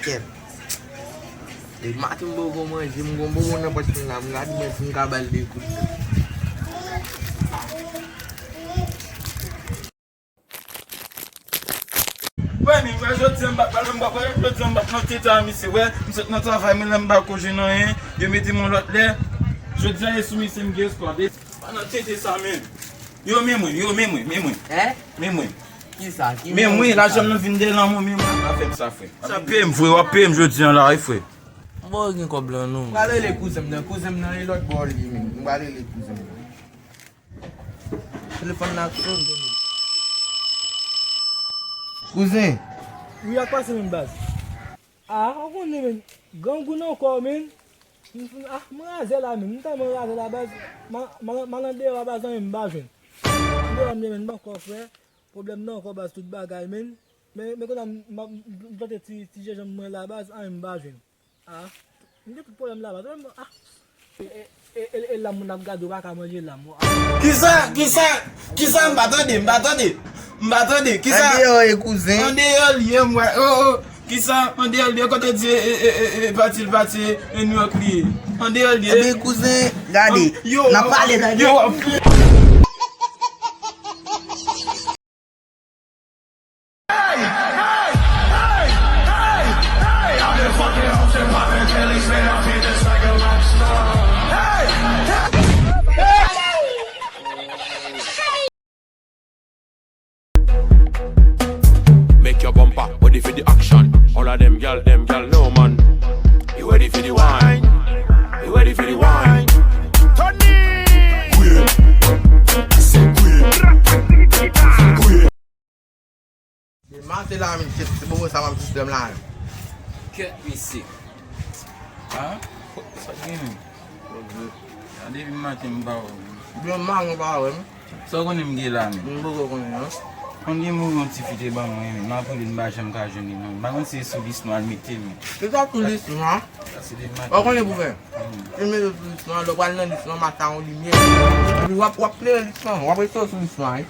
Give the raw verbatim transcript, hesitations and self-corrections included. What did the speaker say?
Kèt. Depi maten m poko manje, m gon bonbon nan pòch mwen la, m gade mwen si m ka ba l de kout. Wè, men, wè, jodi a m pa pale, m pa pale, jodi a m pa nan tete a misye, wè, m sot nan travay, men la m pa ko jwenn anyen, yo mete m yon lòt lè, jodi a e sou misye m gen espwa, de, pa nan tete sa menm. Yo, men mwen, yo, men mwen, men mwen. Hein? Men mwen. Kisa? Ki men mwen, lajan m nan vin de lanmou, men mwen, pa fè m sa, frè. W ap peye m, frè, w ap peye m jodi a la, wi, frè. M pa gen kòb lan, non. M prale rele kouzen m nan, kouzen m nan, e lòt bò li ye, men. M prale rele kouzen m nan. Telefòn nan ap sone. Kouzen. Wi, ak pase menm baz. Ah, ou konnen, men. Grangou nan kò, men. M, ah, m raze la, men. M tèlman raze la, baz. M a, m a, m al andeyò a, baz, anyen m pa jwenn. Andeyò m ye, men, m poko frè. Pwoblèm nan kò, baz, tout bagay, men. Men, men kounye a, m, m, m plante ti, ti jenjanm mwen la, baz, anyen m pa jwenn. Ah, m gen tout pwoblèm la, baz. Ah. E, e, e, e, e lam moun ap gade, ou pa ka manje lam, ah. Kisa? Kisa? Kisa? M pa tande, m pa tande. M pa tande. Kisa? Andeyò e kouzen. Andeyò li ye, m wè. Oh, oh. Kisa? Andeyò li ye, kote di, e, e, e, e, pati, l pati, e, New York li ye. Andeyò li ye. Ebyen, kouzen, gade. Yo, n ap pale, tande. Yo, Make your bumper ready for the action. All of them gyal, them gyal, no man. You ready for the wine? You ready for the wine? Tony! Gwye. Se gwye. Gwye. Depi maten la menm, se, se bobo sa m ap distrè m la menm. Kèt mesye. Ah? Sa k gen menm? Sa depi maten m pa wè w. Byen mal ou pa wè m. Sa w konnen m gen la menm? M poko konnen non. Konn gen moun yon ti fi te ban mwen menm. M ap rele l m pa janm ka jwenn li non. M pa konn si se sou lis nwa l mete m. Se sa sou lis nwa? Sa se depi maten. Ou konnen pou fè? Hmm. Li mete sou lis nwa, lè w pral nan lis nwa, maten yon limyè. Epi w ap, w ap klere lis nwa, w ap rete sou lis nwa, wi.